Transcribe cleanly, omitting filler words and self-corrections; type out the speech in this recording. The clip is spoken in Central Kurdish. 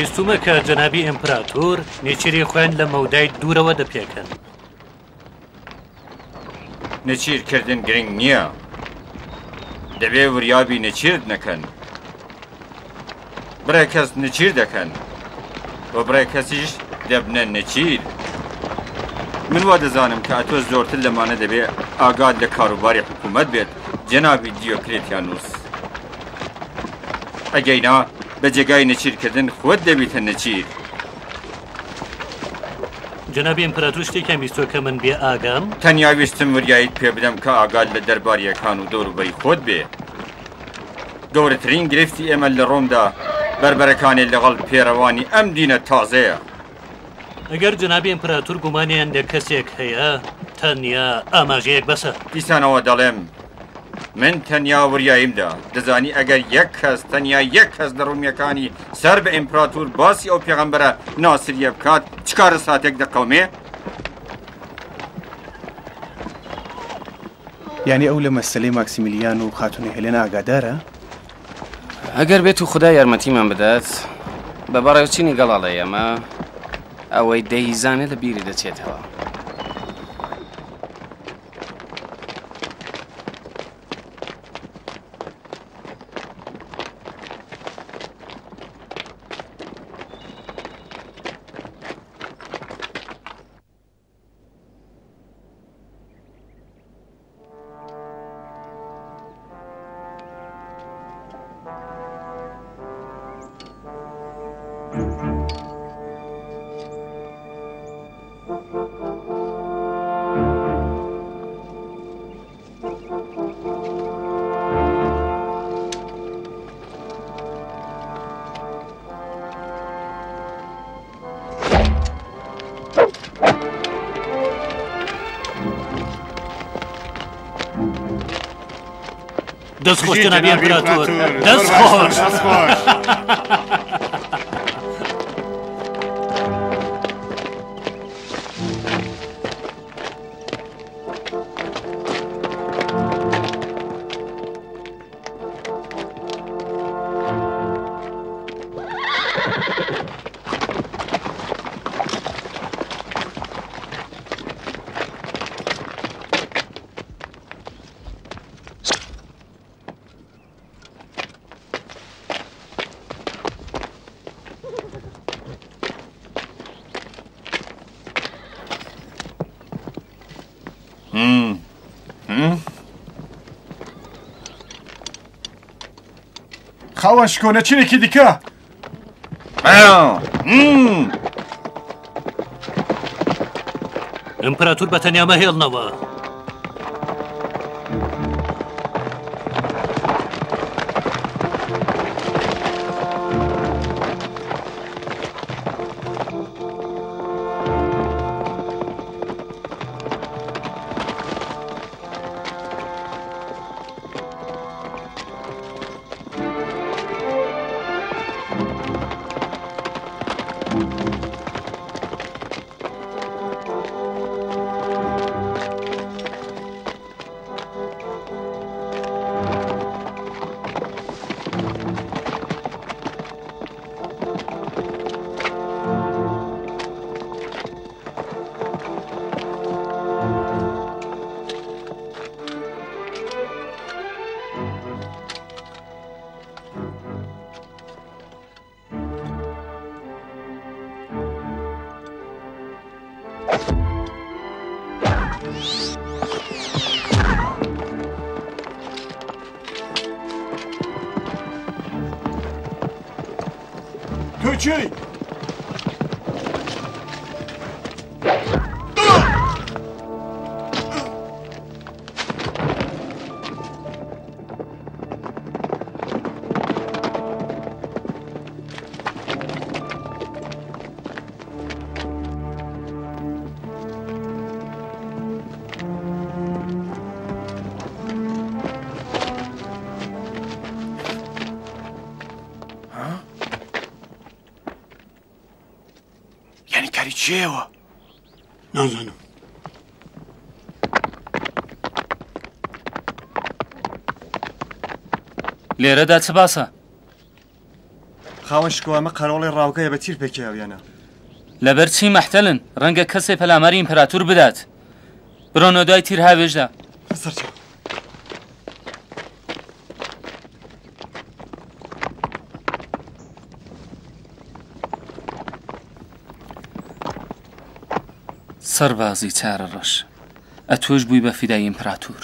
بیستومە کە جەنابی ئیمپراتور نێچیری خۆیان لە مەودای دوورەوە دەپێکن. نێچیر کردن گرنگ نییە. دەبێ وریابی نێچیرت نەکەن. بڕێ کەس نێچیر دەکەن و بڕێ کەسیش دەبنە نێچیر. من وا دەزانم کە ئەتۆ زۆرتر لەمانە دەبێ ئاگات لە کاروباری حکوومەت بێت جەنابی دیۆکلێتیانوس. ئەگەینا بە جێگای نێچیرکردن خۆت دەبیتە نێچیر. جەنابی ئیمپراتور شتێکیان بیستووە کە من بێ ئاگام؟ تەنیا ویستم وریاییت پێ بدەم کە ئاگات لە دەربارییەکان و دەوروبەری خۆت بێ. گەورەترین گرفتی ئێمە لە ڕۆمدا بەربەرەکانێ لەگەڵ پێڕەوانی ئەم دینە تازەیە. ئەگەر جەنابی ئیمپراتور گومانیان لە کەسێک هەیە، تەنیا ئاماژەیەک بەسە. دیسانەوە دەڵێم، من تەنیا وریاییم دا. دەزانی ئەگەر یەک کەس، تەنیا یەک کەس لە ڕۆمییەکانی سەر بە ئیمپراتور باسی ئەو پێغەمبەرە ناسرییە بکات، چ کارەساتێک دەقەومێ؟ یانی ئەو لە مەسەلەی ماکسیمیلیان و خاتوونی هێلێنا ئاگادارە؟ ئەگەر بێت و خودا یارمەتیمان بدات بە بەڕێوچینی گەڵاڵەی ئەمە ئەوەی دەیزانێت لە بیری دەچێتەوە. دەست خۆش جەنابی ئیمپراتۆر دەست خۆش خاوەن شکۆ نەچیرێکی دیکە. ئیمپراتور بە تەنیا مەهێڵنەوە. تۆ کێی؟ یانی کاری چێوە؟ نازانم. لێرەدا چ باسە؟ خاوەن شکۆ ئەمە قەرەوڵی ڕاوکەیە بە تیر پێکیاویانە. لەبەر چی مەحتەلن؟ ڕەنگە کەسێ پەلاماری ئیمپراتور بدات. برۆنە دوای تیر هاوێژدا. سەرچاو. سەربازی چارە ڕەش، ئەتۆش بووی بە فیدای ئیمپراتور.